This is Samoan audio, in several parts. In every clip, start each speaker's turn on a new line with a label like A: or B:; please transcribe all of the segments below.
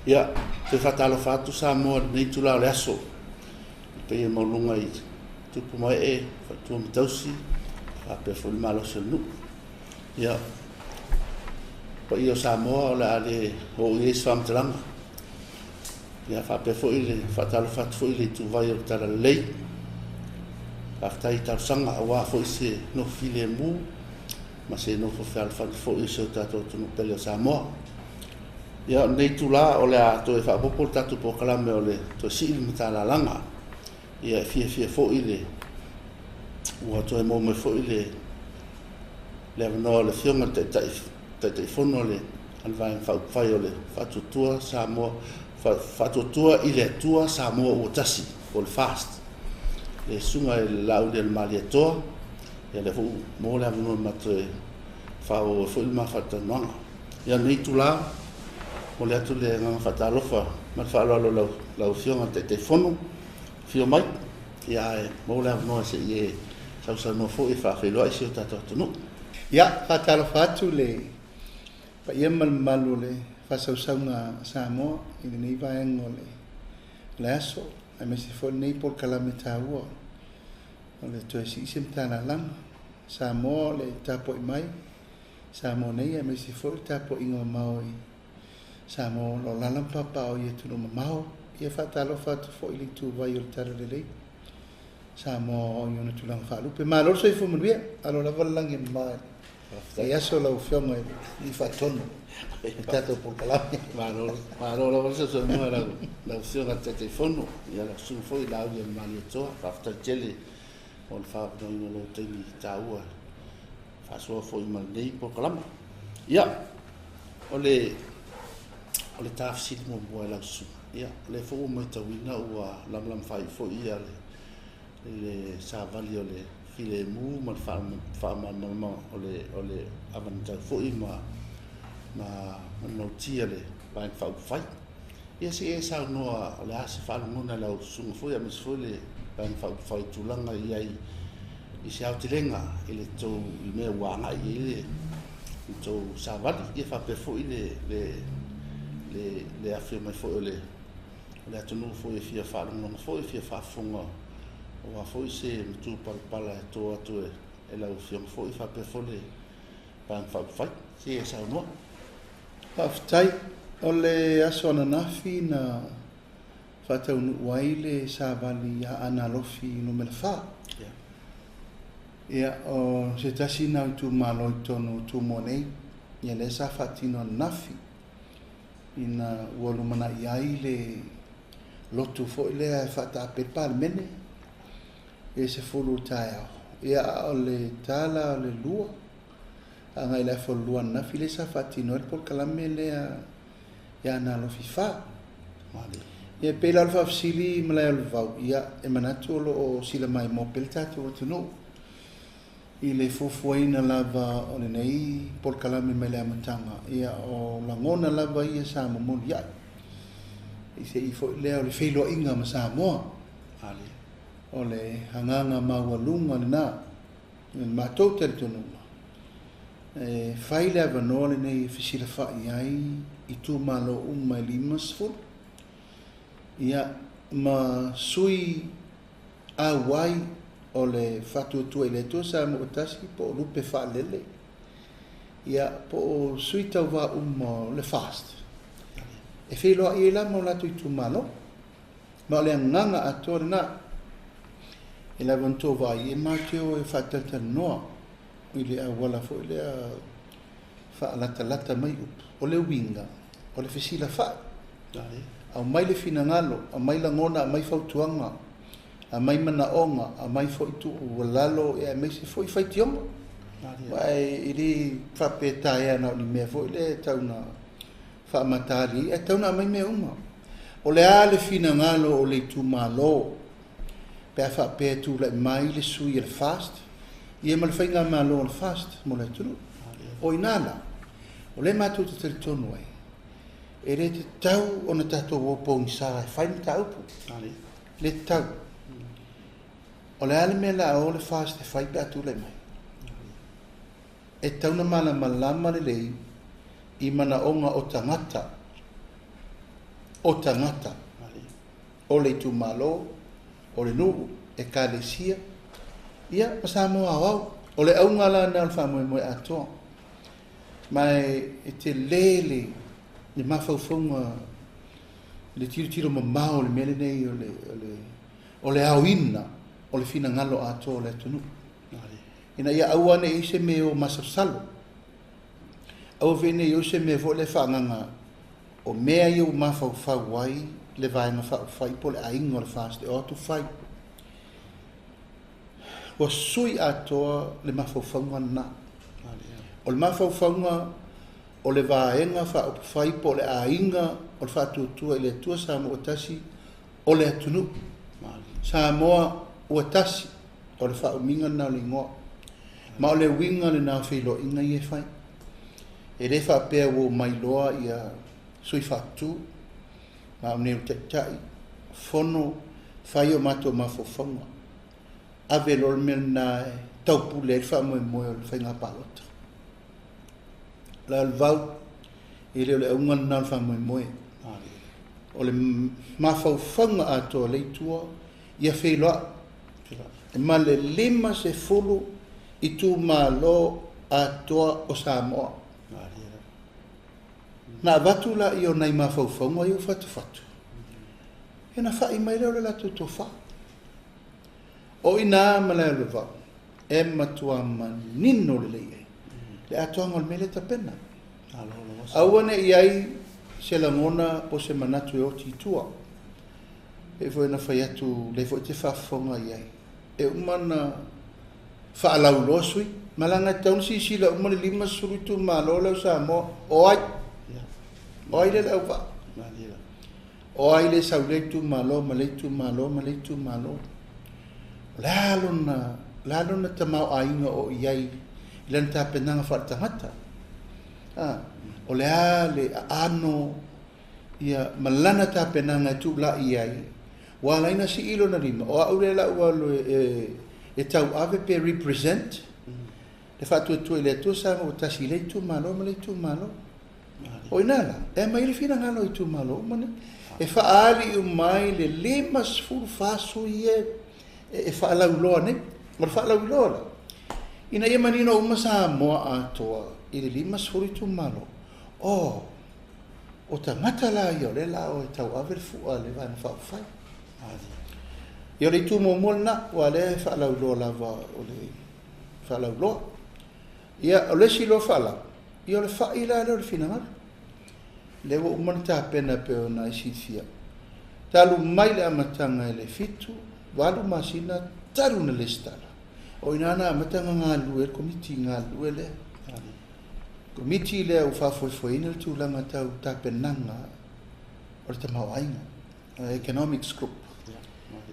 A: Ia, toe faatalofa atu Samoa i lenei itula o le aso, i le paia maualuga i tupu ma ee, faletua ma tausi, faapea foi le malosi o le nuu. Ia, paia o Samoa o le a le oo i ai se faamatalaga. Ia, faapea foi le faatalofa atu foi i le ituvai o le Talalelei. Faafetai i talosaga aua foi se nofo filemu ma se nofo fealofani foi o si o tatou atunuu pele o Samoa. Ia, o lenei itula o le a toe faaopoopo le tatou polokalame o le toe sii le matalalaga. Ia, e fiafia foi le ua toe maua mai foi le le avanoa o le Afioga i le Taitai, Taitaifono o le a le Vaega Faaupufai o le Faatuatua Samoa, Faatuatua i le Atua Samoa Ua Tasi, po o le FAST, le Susuga i le Laaulialemalietoa. Ia, lea foi ua maua le avanoa ma toe faaauau ai foi le ma faatalanoaga. Ia, lenei itula, momoli atu le agaga faatalofa ma le faaaloalo i lau, lau Afioga i le Taitaifono, afio mai, ia ae maua le avanoa se i e sausaunoa foi e faafeiloai si o tatou atunuu.
B: Ia, faatalofa atu i le paia ma le mamalu o le faasausauga a Samoa i lenei vaega o le aso, aemaise foi lenei polokalame taua o le toe siisi matalalaga. Samoa o le tapuai mai Samoa nei aemaise foi le tapuaiga mamao i Samoa o lo o alaala ma papaaao i atunuu mamao. Ia faatalofa atu foi i le ituvai o le Talalelei, Samoa i ona tulaga faalupe. Malo le soifua manuia, alo lava le lagi e mama i lenei aso lau Afioga i le Alii Faatonu o le tatou polokalame.
A: Malo, malo lava le sausaunoa lau, lau Afioga i le Taitaifono, ia lau Susuga foi Laaulialemalietoa. Faafetai tele mo le faaavanoaina o lou taimi taua faasoa foi ma lenei polokalame. Ia, o le, o le ta fesili muamua i lau susuga, ia, o lea foi ua matauina ua lamalama faaiu foi ia le, le savali o le filemu ma le faamalamalama o le, o le anavatau foi ma, ma manulauti a le Vaega Faaupufai. Ia se i e saunoa o le a se faalogona i lau susuga foi aemaise foi le Vaega Faaupufai i tulaga i ai i se aotelega i le tou i le mea ua agai i ai le le tou savali ia faapea foi le le le le afifio mai foi o le o le atunuu foi e fia faalogologo foi e fia faafofoga aua foi se matupalapala e to atu e e lau Afioga foi faapea foi le Vaega Faaupufai. Se i e saunoa.
B: Faafetai. O le aso ananafi na faataunuu ai le savali ia Aana Alofi Nu.4. Ia, o se tasi lena o itumalo i totonu o Tumua nei, ia lea sa faatino ananafi ina ua lumanai ai le lotu foi lea e faataape ai le Palemene i le 10 o le taeao. Ia, a o le tala o le 2 agai i le afa o le 2 ananafi lea sa faatino ai le polokalame lea i Aana Alofi 4. Ia, e pei la o le faafesili Malaeolevau, ia, e manatu o lo o sila maimoa pea le tatou atunuu i le fuafuaina lava o lenei polokalame mai le amataga, ia, o lagona lava ia sa momoli ai i se i foi lea o le feiloaiga ma Samoa. O le agaga maualuga lena i le matou talitonuga, e fai le avanoa lenei e fesilafai ai itumalo uma e 50, ia, ma sui auai o le Faatuatua i le Atua Samoa Ua Tasi po o Lupe Faalele, ia, po o sui tauva uma o le FAST, e feiloai ai la ma o latou itumalo. Ma o le agaga atoa lena, e lava ona tou vaai, e matou te o e faatalatalanoa i le auala foi lea faalatalata mai upu. O le uiga, o le fesilafai. Aumai le finagalo, aumai lagona, aumai fautuaga, aumai manaoga, aumai foi tuualalo, aemaise foi faitioga. Aua e le faapea e taea na o ni mea foi lea e tau na faamataali ai, ae tatau ona aumai mea uma. O le a le finagalo o le itumalo pe a faapea e tulai mai le sui a le FAST ia ma le faigamalo a le FAST mo le atunuu. O i ina la, o lea matou te talitonu ai, e le tatau ona tatou o pogisa e fai le mataupu. E le tatau. O le a le mea o le a o le FAST e fai pe a tulai mai? E tatau ona malamalama lelei i manaoga o tagata. o tagata o le itumalo, o le nuu, ekalesia, ia ma Samoa aoao. O le auga la lena o le faamoemoe atoa. Ma e tele le mafaufauga, le tilotilo mamao o le mea lenei o le aoina o le finagalo atoa o le atunuu. Ina ia aua ne i i se mea o masalosalo. Aua foi ne i i se mea foi lea faaagaga o mea ia ua mafaufau ai le Vaega Faaupufai po o le aiga o le FAST e o atu fai. Ua sui atoa le mafaufauga lena. O le mafaufauga o le Vaega Faaupufai po o le aiga o le Faatuatua i le Atua Samoa ua tasi o le atunuu. Samoa ua tasi, o le faaumiga lena o le igoa. Ma o le uiga lena o feiloaiga ia e fai. E le faapea ua omai loa ia sui faatutu, ma o nei o taitai, fono, fai o matou mafaufauga. Ave loa le mea lena e taupule ai le faamoemoe o le faiga palota. La le vau, e le o le auga lena o le faamoemoe. O le mafaufauga atoa le itua, ia feiloai. Ma le 50 itumalo atoa o Samoa. Na avatu la i o nai mafaufauga ia ua fatufatu, ia na fai mai lea o le latou tofa. O ina ma le vau, e matua manino lelei ai le atoaga o le mea lea tapena. Aua ne i ai se lagona po se manatu e oti i tua. E foi na fai atu le foi te faafofoga i ai. E uma na faalauiloa sui, malaga e tau sisila uma le 50 itumalo lea o Samoa. O ai? O ai le le auvaa? O ai le sau le itumalo ma le itumalo ma le itumalo. O le a lona tamaoaiga o i ai i lana tapenaga faaletagata. O le a le aano ia ma lana tapenaga e tula'i ai, ua ala ai na sii lona lima, o au lea la ua alu e tauave pe represent le Faatuatua i le Atua Samoa ua tasi i le itumalo ma le itumalo. O ina la, e aumai le finagalo o itumalo uma nei. E faaali uma ai le 54 sui e faalauiloa nei. O le faalauiloa la, ina ia manino uma Samoa atoa i le 50 itumalo. O tagata la ia o lea la o e tauave le fua le Vaega Faaupufai. Ia o le itu muamua lena, ua lea e faalauiloa lava o le faalauiloa. Ia o le isi loa faalau, ia o le fai la lea o le finagalo. Lea ua uma na tapena pe ona e silafia. Talu mai le amataga i le 7, 8 masina talu na lesitala. O ina na amataga galulue le komiti galulue lea. Komiti lea ua faafoefoeina le tulaga tau tapenaga o le tamaoaiga, Economics Group.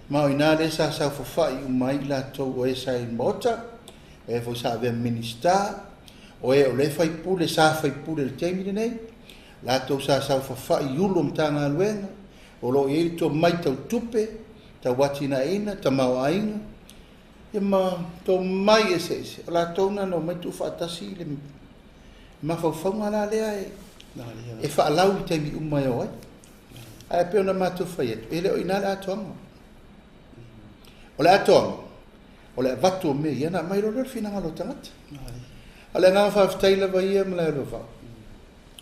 B: Ma o ina lea sa saofafai uma ai latou o e sa i Maota, o e foi sa avea Minista, o e o le faipule, sa faipule i le taimi lenei, latou sa saofafai i ulu o Matagaluega, o lo o i ai le tomai tau tupe, tau atinaeina, tamaoaiga, ia ma tomai eseese. O latou na na omai tuufaatasi le mafaufauga la lea e faalau i taimi uma e o ai. Ae pei ona matou fai atu, e le o ina le atoaga. O le atoaga, o le avatu o mea ia na aumai loa le finagalo o tagata. O le agaga faafetai lava ia ma le alofa,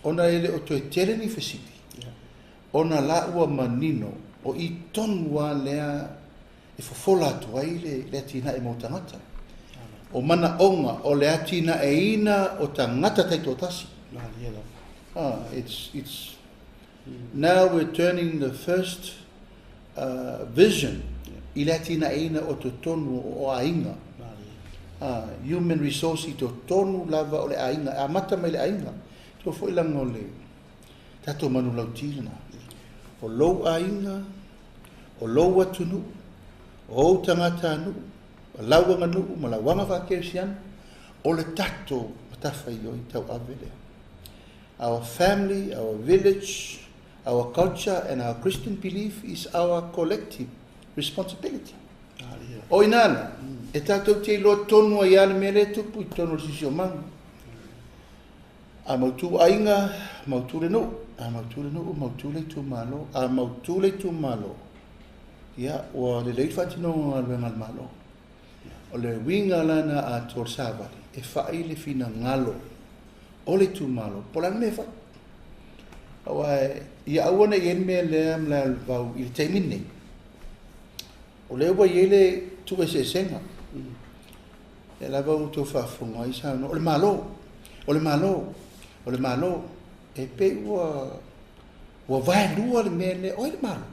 B: ona e le o toe tele ni fesili, ona la ua manino o i tonu lava lea e fofola atu ai le atinae mo tagata. O manaoga o le atinaeina o tagata taitoatasi. It's now we're turning the first vision i le atinaeina o totonu o aiga. Human resource i totonu lava o le aiga, e amata mai le aiga. Tua foi laga o le tatou manulauti lena. O lou aiga, o lou atunuu, o ou tagata nuu, o lau aganuu ma lau aga faakerisiano, o le tatou matafaioi tauave lea. Our family, our village, our culture and our Christian belief is our collective responsibility. O ina la, e tatou te iloa tonu ai a le mea lea e tupu i totonu o le siosiomaga. A mautu aiga, mautu le nuu. A mautu le nuu, mautu le itumalo. A mautu le itumalo, ia, ua lelei le faatinoga o galuega a le Malo. O le uiga la lena atoa o le savali, e fai le finagalo o le itumalo, po o le a le mea e fai. Aua ia aua ne i i ai le mea lea Malaevau i le taimi lenei, o lea ua i ai le tuueseesega. Lea lava ua outou faafofoga ai saunoa, o le Malo, o le Malo, o le Malo. E pei ua ua vaelua le mea lea, o ai le Malo?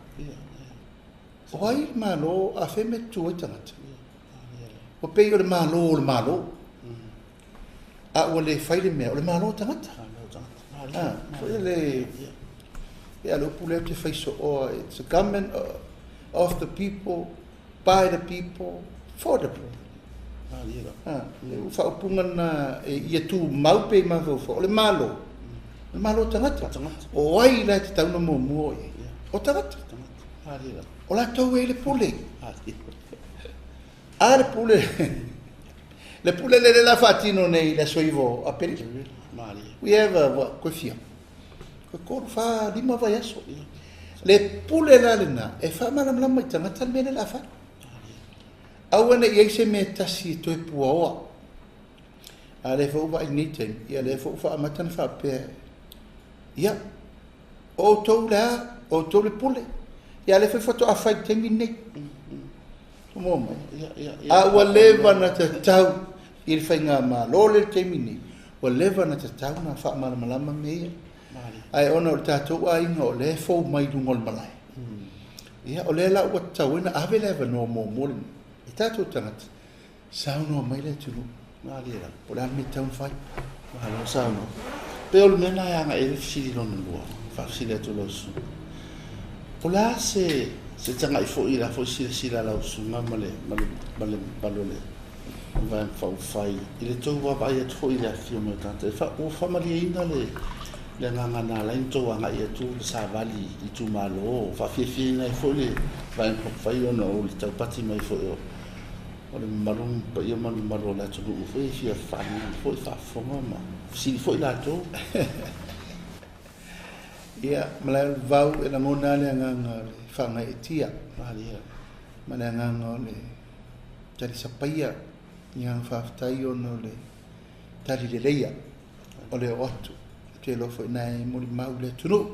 B: O ai le Malo, a fea le mea e tutu ai tagata? Ua pei o le Malo o le Malo, a ua le fai le mea, o le Malo o tagata. Ah, foi le ia le upu lea ou te fai sooa, it's a government of the people, by the people, for the people. Ah, le faaupuga lena ia tumau pea i mafaufau, o le Malo, o le Malo o tagata. O ai la e tatau ona muamua o i ai? O tagata. O latou e i ai le pule. A le pule, le pule lele la faatino nei i le aso 9 o Aperila. We have a, what, koe fia? Koe 3, 4, 5 vaiaso. Le pule la lena, e faamalamalama i tagata le mea lea o le a fai. Aua ne i i ai se mea e tasi e toe puaoa. A lea foi ua vaai i lenei taimi, ia lea foi ua faaamata ona faapea, ia, o outou le a, o outou le pule. Ia lea foi faatoa fai i le taimi lenei. Ua mai. A ua leva ona tatau i le faigamalo lea i le taimi lenei, ua leva ona tatau ona faamalamalama mea ia. Ae ona o le tatou aiga o lea e fou mai i luga o le malae, ia o lea la ua tatau ai ona ave le avanoa muamua lenei i tatou tagata, saunoa mai le atunuu, po o le a le mea e tatau ona fai.
A: Malo saunoa. Pei o le mea lena e agai ai le fesili lona lua, faafesili atu i lau susuga. O le a se se tagai foi i la foi silasila a lau susuga ma le ma le ma le mamalu o le Vaega Faaupufai i le tou vaavaai atu foi i le afifio mai o tagata, e ua faamalieina le le agaga na ala ai ona tou agai atu le savali i itumalo, faafiafiaina ai foi le Vaega Faaupufai ona o le taupati mai foi o o le mamalu paia ma le mamalu o le atunuu foi e fia faalogologo foi, faafofoga ma fesili foi latou.
B: Ia, Malaevau, e lagona lava le agaga o le faagaeetia ma le agaga o le talisapaia i agaga faafetai ona o le tali leleia o le oo atu. Ou te iloa foi na e molimau le atunuu.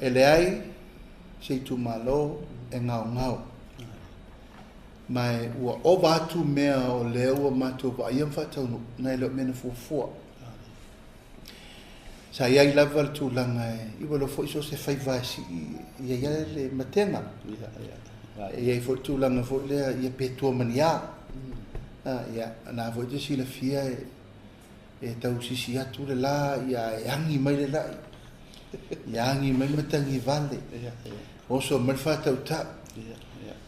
B: E leai se itumalo e gaogao. Ma e ua ova atu mea o lea ua matou vaaia ma faataunuu, nai lo mea na fuafua. Sa i ai lava le tulaga e iu alofa foi so o se faiva e sii, e i ai lava le matega. E i ai foi le tulaga foi lea, ia pe tua ma ni a. Ia, na foi te silafia e tau sisi atu le la, ia e agi mai le lai, ia agi mai le matagi vale, oso mai le faatautau,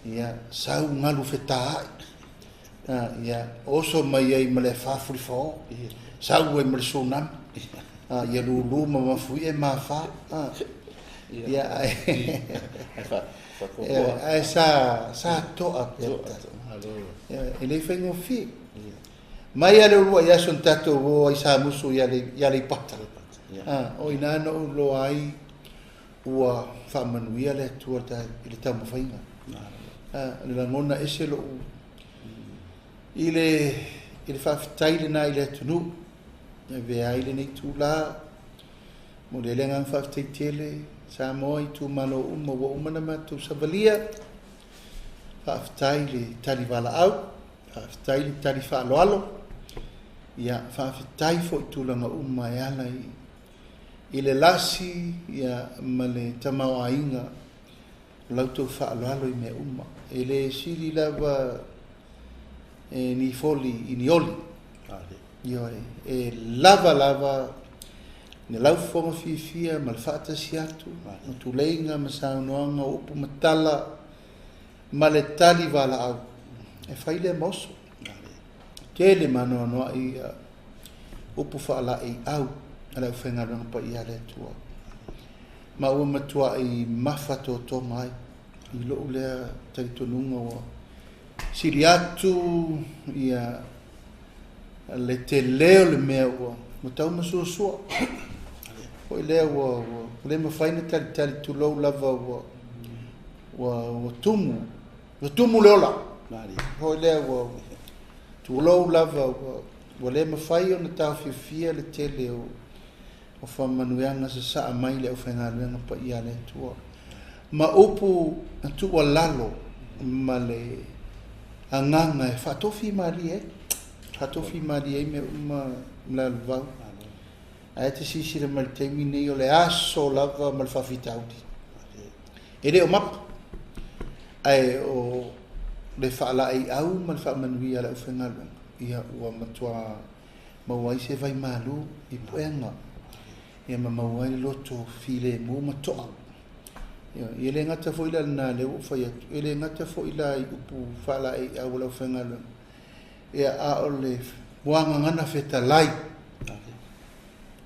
B: ia sau galu fetaai, ia oso mai ai ma le afa fulifao, sau ai ma le tsunami, ia lulu ma mafuie ma afa. Ia, ae sa sa toa pea. E le faigofie. Mai lava le uluai aso na tatou o ai Samusu i Aleipata, o i ina na ou iloa ai ua faamanuia le Atua i le taumafaiga. O le lagona ese lou i le i le faafetai lena i le atunuu e avea ai lenei itula. Momoli ai le agaga faafetai tele Samoa i itumalo uma ua uma ona matou savalia. Faafetai le tali valaau, faafetai le tali faaaloalo, ia faafetai foi i tulaga uma e ala i le lasi ia ma le tamaoaiga o la outou faaaloalo i mea uma. E le sili lava e ni foli i ni oli. Ioe, e lava lava le laufofoga fiafia ma le faatasi atu, ma tuleiga ma saunoaga, o upu ma tala, ma le tali valaau, e fai lea ma oso. Tele ma anoanoai ia upu faalaeiau a le aufaigaluega paia a le Atua. Ma ua matuai mafatotoga ai i lou lea talitonuga ua sili atu ia le tele o le mea ua tau masuasua. Foi lea ua le mafai ona talitali, tulou lava, ua tumu, ua tumu le ola. Foi lea ua tulou lava ua le mafai ona taofiofia le tele o faamanuiaga sasaa mai le aufaigaluega paia a le Atua. Ma upu na tuualalo ma le agaga e faatofimalie ai, faatofimalie ai mea uma Malaevao. Ae te silasila mai i le taimi nei, o le aso lava ma le faafitauli. E le o mapu, ae o le faalaeiau ma le faamanuia a le aufaigaluega, ia ua matua maua ai se vaimalu i puega, ia ma maua ai le loto filemu ma toa. Ia, e le gata foi la i lena, lea ua ou fai atu, e le gata foi la i upu faalaeiau a le aufaigaluega, ia a o le muagagana fetalai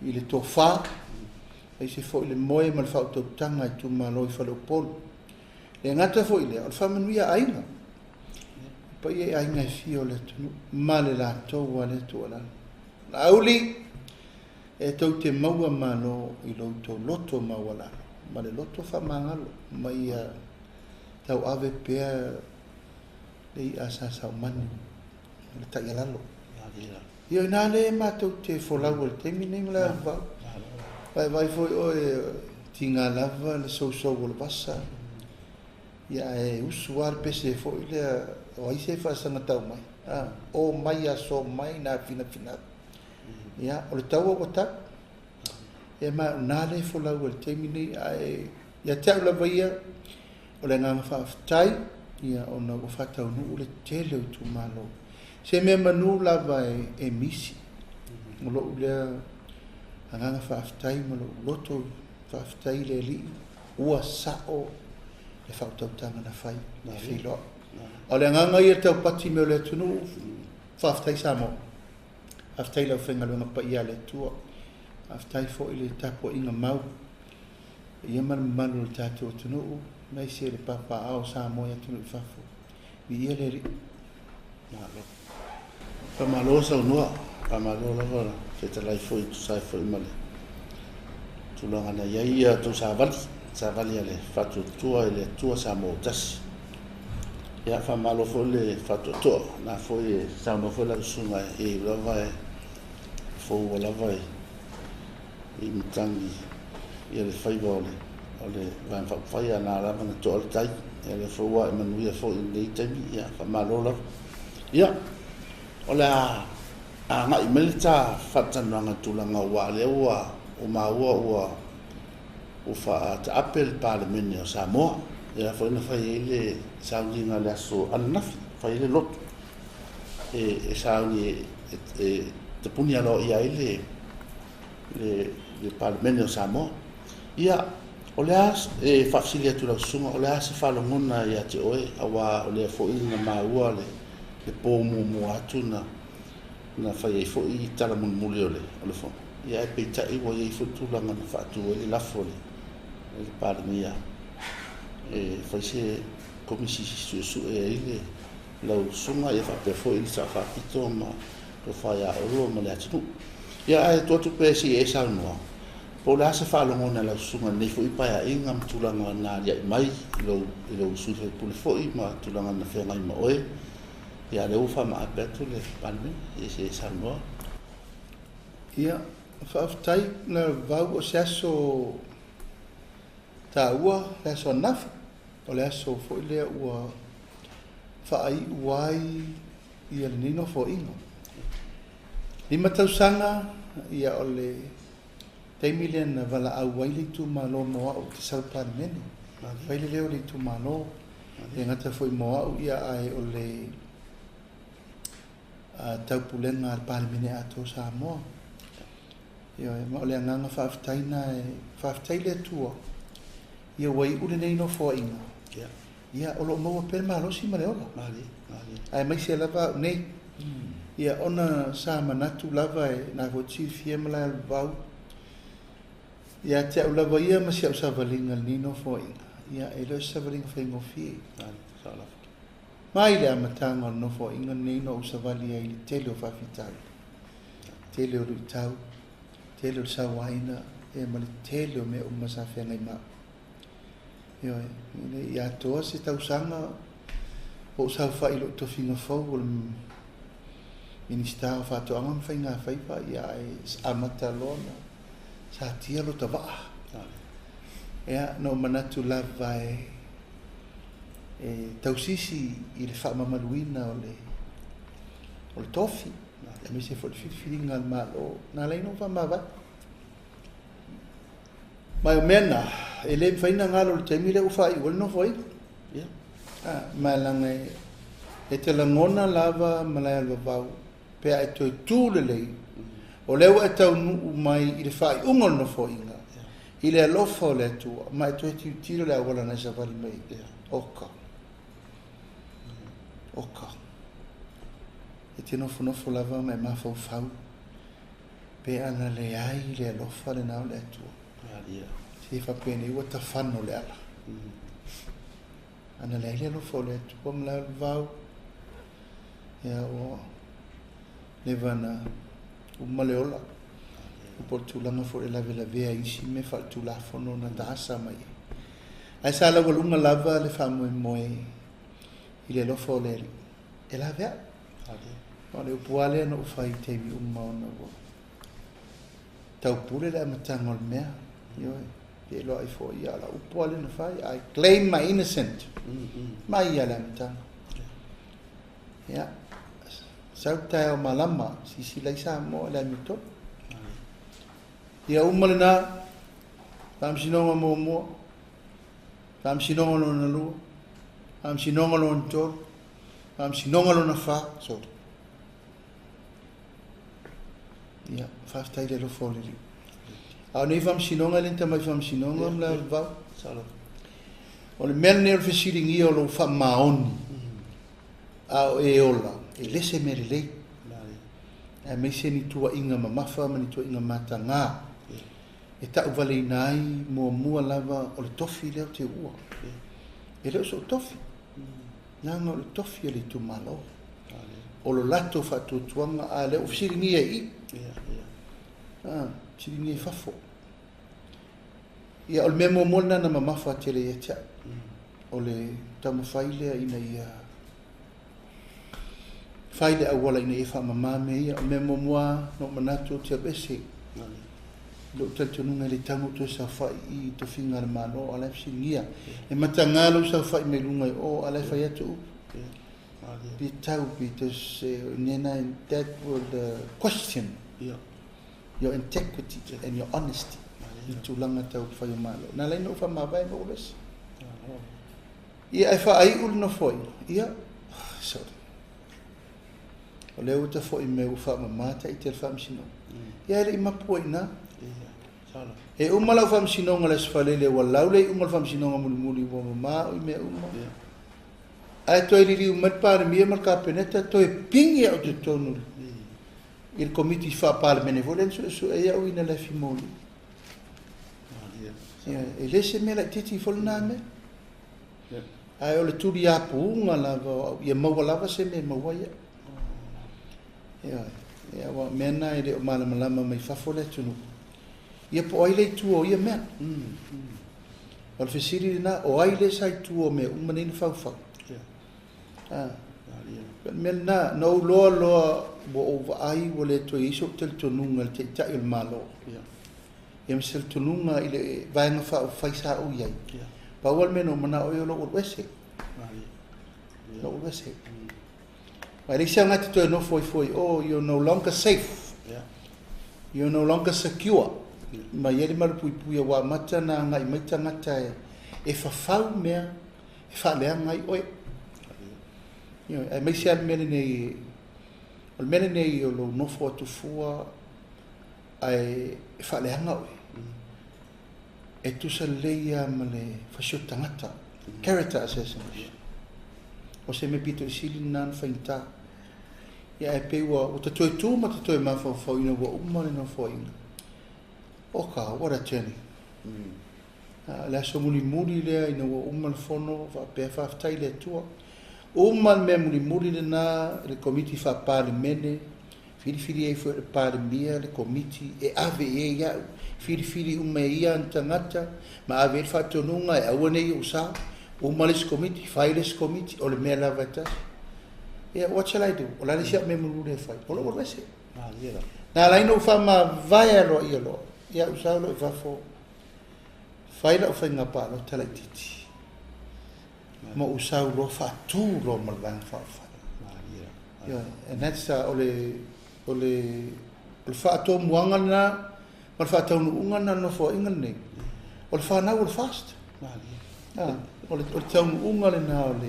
B: i le tofa, aemaise foi le moe ma le faautautaga i itumalo i Faleupolu. E le gata foi i lea, o le faamanuia aiga, le paia i aiga e fia o le atunuu ma le latou lava lea tuualalo. Laauli, e tou te maua malo i lo outou loto maualalo ma le loto faamagalo, ma ia tauave pea le i'a sa saumanu o le taialalo. Ia o i ina lea matou te folau ai i le taimi lenei Malaevao. Vaivai foi oe, tiga lava le sousou o le vasa, ia ae usu lava le pese foi lea, o ai se faasagatau mai, a o mai aso mai na finafinau. Ia o le taua ua tau. Ia ma o ina lea e folau ai i le taimi lenei, ae ia te au lava ia, o le agaga faafetai, ia ona ua faataunuu le tele o itumalo. Se mea manu lava e misi, o lou lea agaga faafetai ma lou loto faafetai i le Alii, ua sao le faautautaga na fai e feiloai. A o le agaga ia taupati mea o le atunuu, faafetai Samoa, faafetai i le aufaigaluega paia a le Atua, faafetai foi i le tapuaiga mau paia ma le mamalu o le tatou atunuu, aemaise le papaaao o Samoa i atunuu i fafo. Viia le Alii.
A: Malo. Faamalo saunoa, faamalo lava fetalai foi e tusa ai foi ma le tulaga na i ai ia tou savali, savali a le Faatuatua i le Atua Samoa ua tasi. Ia faamalo foi le faatoatoa, na foi e saunoa foi lau susuga e lava e fou lava i matagi ia le faiva o le Vaega Faaupufai, a na lava na toa le tai. Ia lea foi ua ae manuia foi i lenei taimi, ia faamalo lava. Ia, o le a agai mai le ta faatalanoaga i tulaga aua o lea ua maua ua faataape le Palemene o Samoa. Lea foi na fai ai le sauniga i le aso ananafi, fai ai le lotu e sauni e tapuni aloaia ai le Palemene o Samoa. Ia, o le a e faafesili atu i lau susuga, o le a se faalogona ia te oe, aua o lea foi na maua le po muamua atu na fai ai foi tala mulimuli o le fono. Ia ae peitai ua i ai foi tulaga na faatu ai le lafo e le Palemia e fai se komisi suesue ai le lau susuga, ia faapea foi le Sao Faapito ma Tofa ia Olo ma le atunuu. Ia ae tuu atu pea se i e saunoa, po o le a se faalogona e lau susuga i lenei foi paeaiga ma tulaga na aliae mai i lou sui usufono foi ma tulaga na feagai ma oe. Ia lea ua faamaape atu le Palemene, ia se i e saunoa.
B: Ia, faafetai Lalevau, o se aso taua, le aso ananafi, o le aso foi lea ua faaiu ai ia lenei nofoaiga. 5 tausaga, ia o le taimi lea na valaau ai le itumalo mo au i te sau Palemene. Fai le leo o le itumalo, e gata foi mo au, ia ae o le taupulega a le Palemene atoa o Samoa. Ia, ma o le agaga faafetai na e faafetai le Atua, ia ua iu lenei nofoaiga. Ia o lo o maua pea le malosi ma le ola. Aemaise lava au nei. Ia ona sa manatu lava e na foi te silafia Malaevao, ia te au lava ia ma si au savaliga i lenei nofoaiga, ia e le o se savaliga faigofie. Mai le amataga o le nofoaiga lenei na ou savali ai i le tele o faafitauli, tele o luitau, tele o le sauaina, Ia ma le tele o mea uma sa feagai ma au. Ioe, e le i atoa se tausaga ua ou saofai i lou tofiga fou o le Minisita o Faatoaga ma Faiga Faiva, ia ae amata loa ona satia lota vaa. Ia, na ou manatu lava e e tausisi i le faamamaluina o le o le tofi, aemaise foi le filifiliga a le Malo, na ala ai ona ou faamavae. Ma o mea na, e le mafai ona galo i le taimi lea ua faaiu ai le Nofoaiga. Ma e leaga e te lagona lava malae o le vavau pe a e toe tu lelei, o lea ua e taunuu mai i le faaiuga o le Nofoaiga, i le alofa o le Atua, ma e toe tilotilo i le auala na e savali mai ai. Oka. Oka. E te nofonofo lava ma e mafaufau Pe ana leai le alofa lena o le Atua, se faapenei ua tafano le ala. Ana leai le alofa o le Atua ma le vau, ia ua leva na uma le ola. Po o le tulaga foi o le lavelavea i isi mea faaletulafono na taasa mai ai. Ae sa laualuga lava le faamoemoe i le alofa o le Alii e laveai. O le upu lava lea na ou fai i taimi uma ona ua taupule le amataga o le mea. Ioe, pe iloa ai foi, a o lau upu lava lea na fai, I claim my innocent. Mai lava le amataga. Ia, sau le taeao malama, silasila ai Samoa i le amiotonu. Ia uma lena, Faamasinoga muamua, Faamasinoga lona lua, Faamasinoga lona tolu, Faamasinoga lona fa, sorry. Ia, faafetai i le alofa o le Alii. A o nei faamasinoga e le ni tamai faamasinoga ma le vau. O le mea lenei o le fesiligia o lou faamaoni a o e ola, e le se mea lelei. Aemaise ni tuuaiga mamafa ma ni tuuaiga mataga e tauvaleina ai muamua lava o le tofi lea ou te uua. E le o sou tofi. Leaga o le tofi a le itumalo. O lo latou faatuatuaga, a lea ua fesiligia i i. A, fesiligia i fafo. Ia, o le mea muamua lena na mamafa tele ia te au. O le taumafai lea ina ia fai le auala ina ia faamama mea ia. O le mea muamua na ou manatu ou te alu ese. I lou talitonuga e le tatau ona ou toe saofai i i tofiga a le Malo, a o la e fesiligia. E mataga lou saofai mai luga i o, a o la e fai atu upu. Pe tau, because that will question your integrity and your honesty i tulaga tau fai o Malo. Na ala ai ona ou faamavae ma ou alu ese. Ia, ae faaiu le nofoaiga. Ia, sorry. O lea ua tafo'i mai ua faamama Taiti a le Faamasinoga. Ia e le i mapu ai i ina. E uma lau faamasinoga i le Aso Faraile ua lau le iuga o le faamasinoga mulimuli ua mama au i mea uma. Ae toe liliu mai le Palemia ma le Kapeneta toe pigi au i totonu i le Komiti Faa-Palemene foi lea na suesue ai au ina le afi moli. E le se mea laitiiti foi lena mea. Ae o le tuliapuga lava o au, ia maua lava se mea e maua ai au. Ioe. Ia, aua o mea na e le o malamalama mai fafo le atunuu. Ia po o ai lea i tua o ia mea. O le fesili lena, o ai lea sa i tua o mea uma nei na faufau? A. O le mea lena, na ou iloa loa ua ou vaai ua le toe i ai sou talitonuga i le Taitai o le Malo. Ia ma se talitonuga i le Vaega Faaupufai sa ou i ai. Pau lava le mea na ou manao i ai o lou alu ese. Lou alu ese. Ma e leai se aoga e te toe nofo ai fua i o, you're no longer safe. You're no longer secure. Ma e i ai le malupuipuia ua amata ona agai mai tagata e fafau mea e faaleaga ai oe. Ioe, aemaise lava le mea lenei, o le mea lenei o lou nofo atu fua ae e faaleaga oe, e tusa lelei lava ma le fasioti tagata, character assassination. O se mea pito i sili lena na faigata. Ia ae pei ua ua ta toe tu ma ta toe mafaufau ina ua uma le nofoaiga. Oka, what a journey. A, le aso mulimuli lea ina ua uma le fono faapea faafetai i le Atua. Uma le mea mulimuli lena i le Komiti Faa-Palemene. Filifili ai foi e le Palemia le Komiti e ave i ai au, filifili uma e ia ana tagata ma ave i ai le faatonuga e aua ne i ou sao. Uma le isi Komiti, fai le isi Komiti, o le mea lava e tasi. Ia, what shall I do? O le a le isi au mea mulimuli e fai? O lou alu ese. Na ala ai ona ou faamavae aloaia loa ia au sau loa i fafo, fai lau faiga palota laitiiti ma ou sau loa faatu loa ma le Vaega Faaupufai. And that's o le o le o le faatomuaga lena ma le faataunuuga lena o le Nofoaiga lenei. O le fanau o le FAST. O le taunuuga lena o le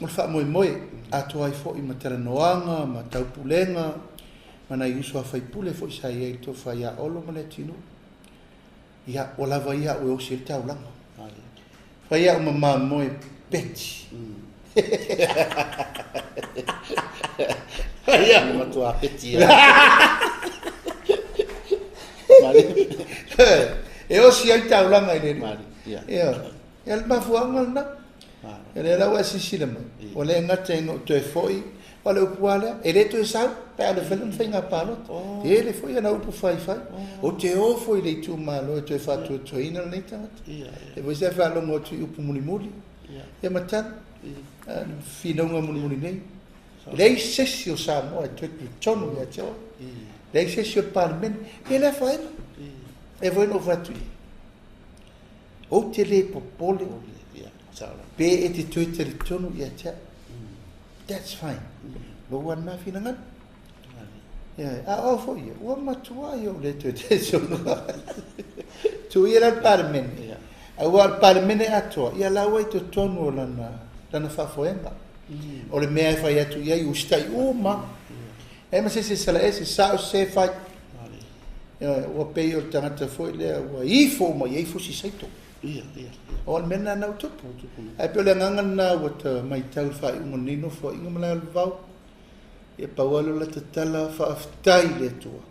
B: o le faamoemoe atoa ai foi ma talanoaga ma taupulega ma nai uso a faipule foi sa i ai i le tofa ia Olo ma Leatinuu. Ia, ua lava ia au e osi ai le taulaga. Fai au ma mamoe peti.
A: Ia, matua peti.
B: E osi ai taulaga i le alii. Ia, ia le mafuaaga lena. O lea la ua e silasila mai, ua le gata ina ou toe foi, o le upu lava lea, e le toe sau pe a le fai lana faiga palota. Tele foi ana upu faifai. Ou te o foi i le itumalo e toe faatuatuaina lenei tagata. E foi se faalogo atu i upu mulimuli, ia ma tala, finauga mulimuli nei. E leai se isi o Samoa e toe tulitonu ia te oe. Leai se isi o le Palemene. Ia le afaina. E foi na ou fai atu i ai. Ou te le popole pe e te toe talitonu ia te au. That's fine. Lou lava lena finagalo. A o au foi ia, ua matua ia ou le toe talitonu. Tuu ia la le Palemene. Aua o le Palemene atoa, ia la ua i totonu o lana, lana faafoega. O le mea e fai atu i ai, usitai uma. E ma se isi e sala ese, sao se fai. Ua pei o le tagata foi lea ua ifo uma i ai fusi saito. O le mea lena na ua tupu. Ae pei o le agaga lena ua ta matau i le faaiuga o lenei Nofoaiga ma le Vao. Ia pau lava lea o lata tala, faafetai i le Atua.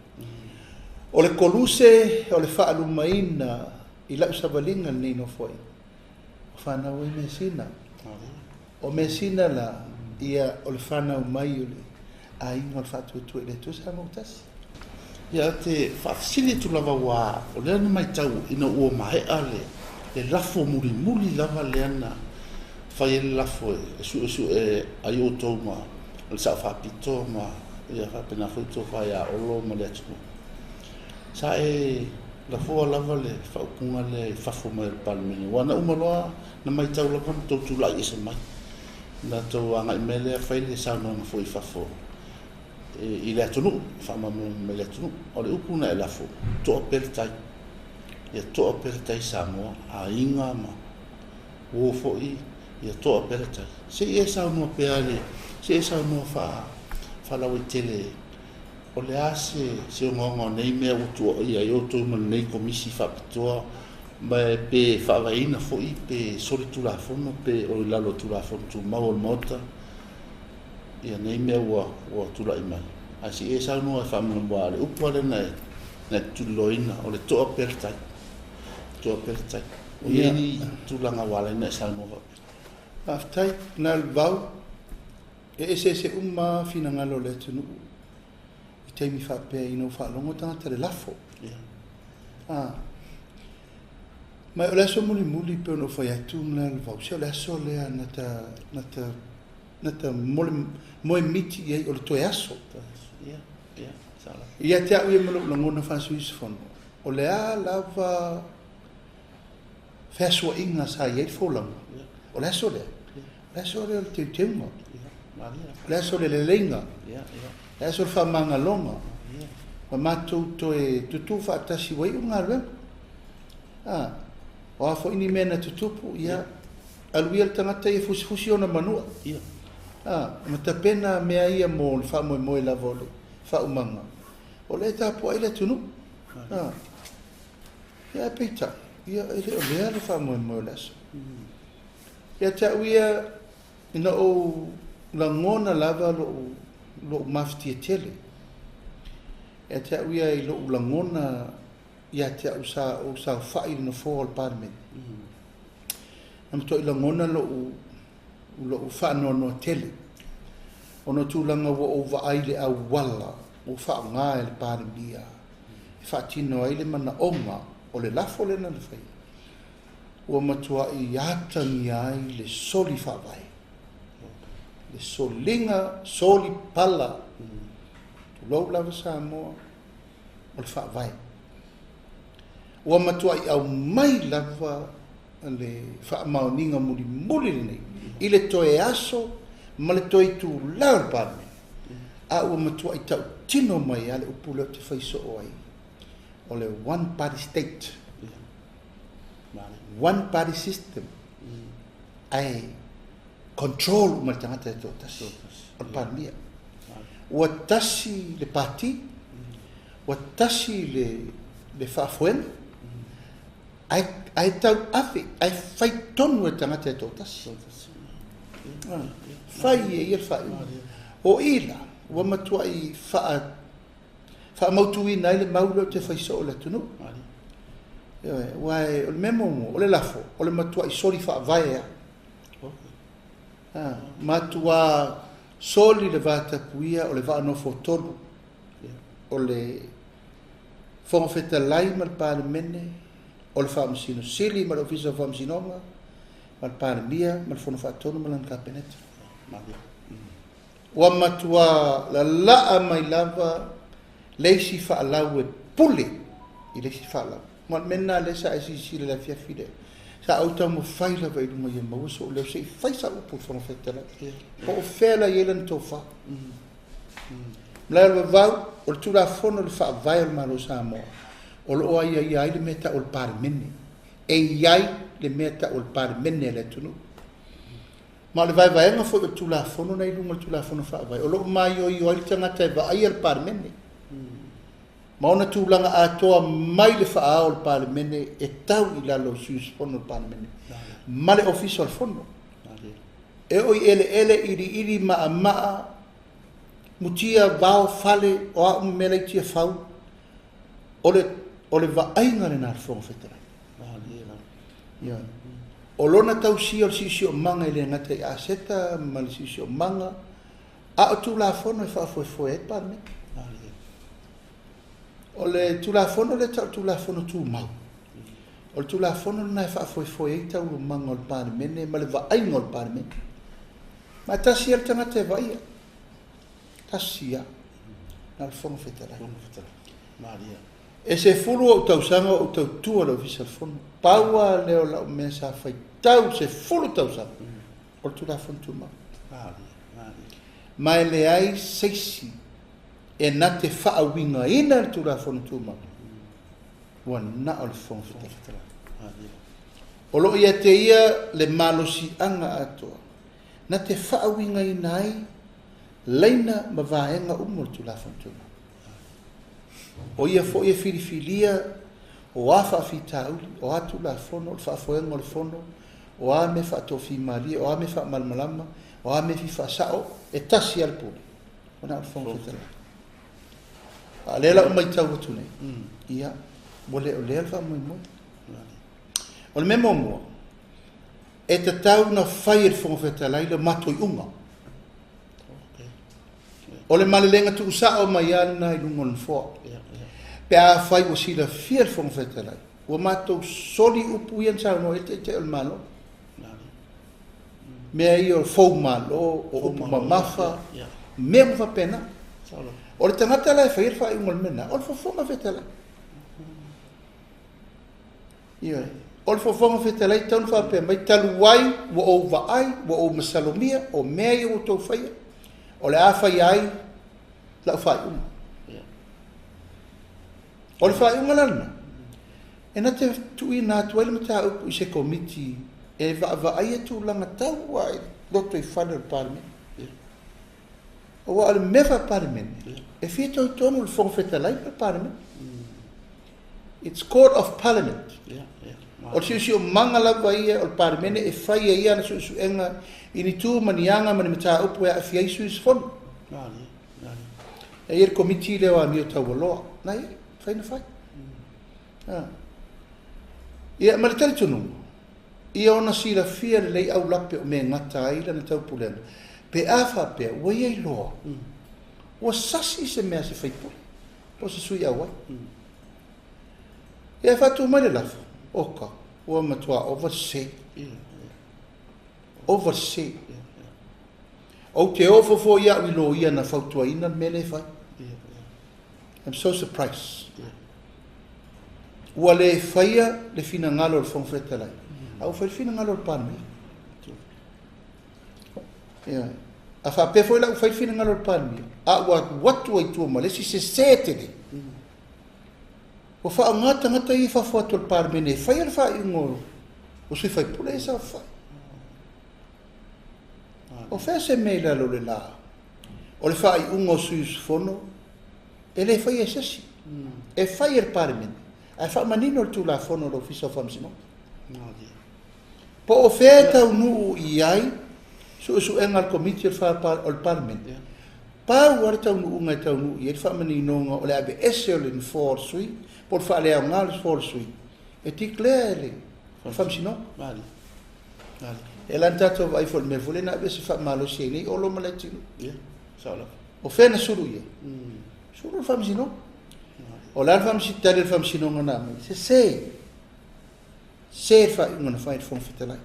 B: O le koluse o le faalumaina i lau savaliga i lenei Nofoaiga, ua fanau ai measina. O measina la, ia o le fanau mai o le aiga o le Faatuatua i le Atua Samoa ua tasi.
A: Ia ou te faafesili atu lava aua o lea na matau ina ua maea le lafo mulimuli lava lea na fai ai le lafo e suesue ai outou ma le Sao Faapito ma ia faapena foi le tofa ia Olo ma Leatinuu. Sa e lafoa lava le faaupuga lea i fafo mai o le Palemene aua na uma loa na matau lava na tou tulai ese mai na tou agai mai lea fai le saunoaga foi i fafo i le atunuu, faamalamalama mai i le atunuu. O le upu na e lafo, toa pea le tai. Ia toa pea le tai Samoa, aiga ma uo foi, ia toa pea le tai. Se i e saunoa pea le, se i e saunoa faalauaitele, o le a se ogaoga o nei mea ua tuuaia ai outou ma lenei komisi faapitoa, ma pe faavaeina foi, pe solitulafono, pe o i lalo o Tulafono Tumau o le Maota, ia nei mea ua tulai mai. Ae se i e saunoa e faamalamalama, o le upu lava lea na e tuliloaina, o le toa pea le tai. Toa pea le tai. O i ai ni tulaga ua ala ai ona e saunoa faapea?
B: Faafetai. Na o le vau, e eseese uma finagalo o le atunuu i taimi faapea ina ua faalogo tagata i le lafo. Ma o le aso mulimuli pei ona ou fai atu ma le vau, se o le aso lea na ta na ta moe miti i ai o le toe aso. Ia te au ia ma lou lagona faa-sui usufono, o le a lava feasuaiga sa i ai le folauga, o le aso lea, o le aso lea o le teuteuga, o le aso o le leleiga, o le aso o le faamagaloga, ma matou toe tutu faatasi ua iu le galuega. O a foi ni mea na tutupu, ia, alu ia le tagata ia fusifusi ona manua. Ma tapena mea ia mo le faamoemoe lava o le faaumaga, o lea e tapuai le atunuu. Ia ae peitai, ia e le o lea le faamoemoe o le aso. Ia te au ia, ina ou lagona lava lou mafatia tele. Ia te au ia i lou lagona ia te au sa ou saofai i le nofoa o le Palemene. Na matuai lagona lou faanoanoa tele. Ona o tulaga ua ou vaai i le auala ua faaaoga e le Palemia e faatino ai le manaoga o le lafo lea na faia, ua matuai atagia ai le soli faavae, le soliga soli pala, tulou lava Samoa, o le faavae. Ua matuai aumai lava le faamaoniga mulimuli lenei i le toe aso ma le toe itula o le Palemene, a ua matuai tautino mai lava le upu lea ou te fai soo ai, o le one party state, one party system, ae control uma le tagata e toatasi, o le Palemia. Ua tasi le pati, ua tasi le faafoega, ae tau ave, ae fai tonu e le tagata e toatasi. Fai e ia le faaiuga. O i la, ua matuai faamautuina ai le mau lea ou te fai soo i le atunuu. Aua o le mea muamua, o le lafo, o le matuai soli faavae lava. Matua soli le vatapuia o le vaa nofotolu, o le Fofoga Fetalai ma le Palemene, o le Faamasino Sili ma le Ofisa o Faamasinoga, ma le Palemia ma le Fono Faatonu ma lana Kapeneta. Ua matua lalaa mai lava le isi faalau e pule i le isi faalau. Ma o le mea lena lea sa e silasila i le afiafi lea. Sa ou taumafai lava i luga ia maua sou leo se i fai sau upu i le Fofoga Fetalai. Po o fea la e i ai lana tofa. Malaevavau, o le Tulafono o le Faavae o le Malo o Samoa, o lo o aiaia ai le mea e tau o le Palemene. E i ai le mea e tau o le Palemene a le atunuu. Ma o le vaevaega foi o le Tulafono na i luga o le Tulafono Faavae, o lo o maioio ai le tagata e vaaia le Palemene. Ma ona tulaga atoa mai le faaao o le Palemene e tau i lalo o sui usufono o le Palemene ma le Ofisa o le Fono. E oo i eleele, iliili, maamaa, mutia, vao, fale, o a uma mea la e i Tiafau, o le vaaiga lena a le Fofoga Fetalai. O lona tausia o le siosiomaga e le gata i aseta ma le siosiomaga, a o Tulafono e faafoefoe ai le Palemene. O le Tulafono lea e tau o le Tulafono Tumau, o le Tulafono lena e faafoefoe ai taualumaga o le Palemene ma le vaaiga o le Palemene. Ma e tasi lava le tagata e vaaia, tasi lava, na o le Fofoga Fetalai. E 10 ou tausaga o ou tautua i le Ofisa o le Fono. Pau lava lea o lau mea sa faitau 10 tausaga, o le Tulafono Tumau. Ma e leai se isi e na te faauigaina le Tulafono Tumau, ua na o le Fofoga Fetalai. O lo o ia te ia le malosiaga atoa, na te faauigaina ai laina ma vaega uma o le Tulafono Tumau. O ia foi e filifilia o a faafitauli, o a Tulafono, o le faafoega o le Fono, o a mea faatofimalie, o a mea faamalamalama, o a mea fia faasao, e tasi lava le pule, o na o le Fofoga Fetalai. A o lea la ua matau atu nei, ia, ua le o lea le faamoemoe. O le mea muamua, e tatau ona fai e le Fofoga Fetalai le matou iuga. O le malelega tuusao mai lava lena i luga o le nofoa. Pe afai ua silafia le Fofoga Fetalai, ua matou soli upu ia na saunoa i ai le Taitai o le Malo. Mea ia o foumalo, o upu mamafa, mea uma faapena. O le tagata la e faia le faaiuga o le mea lena, o le Fofoga Fetalai. Ioe. O le Fofoga Fetalai e tatau ona faapea mai, talu ai ua ou vaai, ua ou masalomia, o mea ia ua outou faia, o le a faia ai lau faaiuga. O le faaiuga la lena, e na te tuuina atu ai le mataupu i se komiti e vaavaaia tulaga tau lava i lotoifale o le Palemene. Aua o le mea faa-Palemene, e fia tautono le Fofoga Fetalai ma le Palemene. It's court of parliament. O le siosiomaga lava ia o le Palemene e fai ai ana suesuega i ni tu ma ni aga ma ni mataupu e aafia ai sui usufono. E i ai le komiti lea o Amio Taualoa. Na i ai, fai na fai. Ia, ma le talitonuga, ia ona silafia lelei aulape o mea e gata ai lana taupulega. Pe a faapea ua ia iloa ua sasi se mea a se sui usufono po o se sui auai. Ia e faatu mai le lafo, oka, ua matua ova le sese. Ova le sese. Ou te ofo foi au i loia na fautuaina le mea lea e fai. I'm so surprised. Ua le faia le finagalo o le Fofoga Fetalai, a ua fai le finagalo o le Palemia. Ioe. A faapea foi la ua fai le finagalo o le Palemia, a ua alu atu ai i tua ma le isi sese tele, ua faaaoga tagata ia i fafo atu o le Palemene e faia le faaiuga o sui usufono ia e saofafai. O fea se mea i lalo o le la? O le faaiuga o sui usufono e le faia e se isi. E fai e le Palemene, ae faamanino le Tulafono a le Ofisa o Faamasinoga. Po o fea e taunuu i ai suesuega a le Komiti o le Palemene, pau lava le taunuuga e taunuu i ai le faamaninoga o le aveese o le nofoa o le sui po o le faaleaoga o le nofoa o le sui, e declare e le Faamasinoga. E la na tatou vaai foi i le mea foi lea na aveese faamalosi ai nei Olo ma Leatinuu. O fea na sulu i ai? Sulu i le Faamasinoga. O le a le tali a le Faamasinoga na aumai? Sese. Se le faaiuga na fai e le Fofoga Fetalai.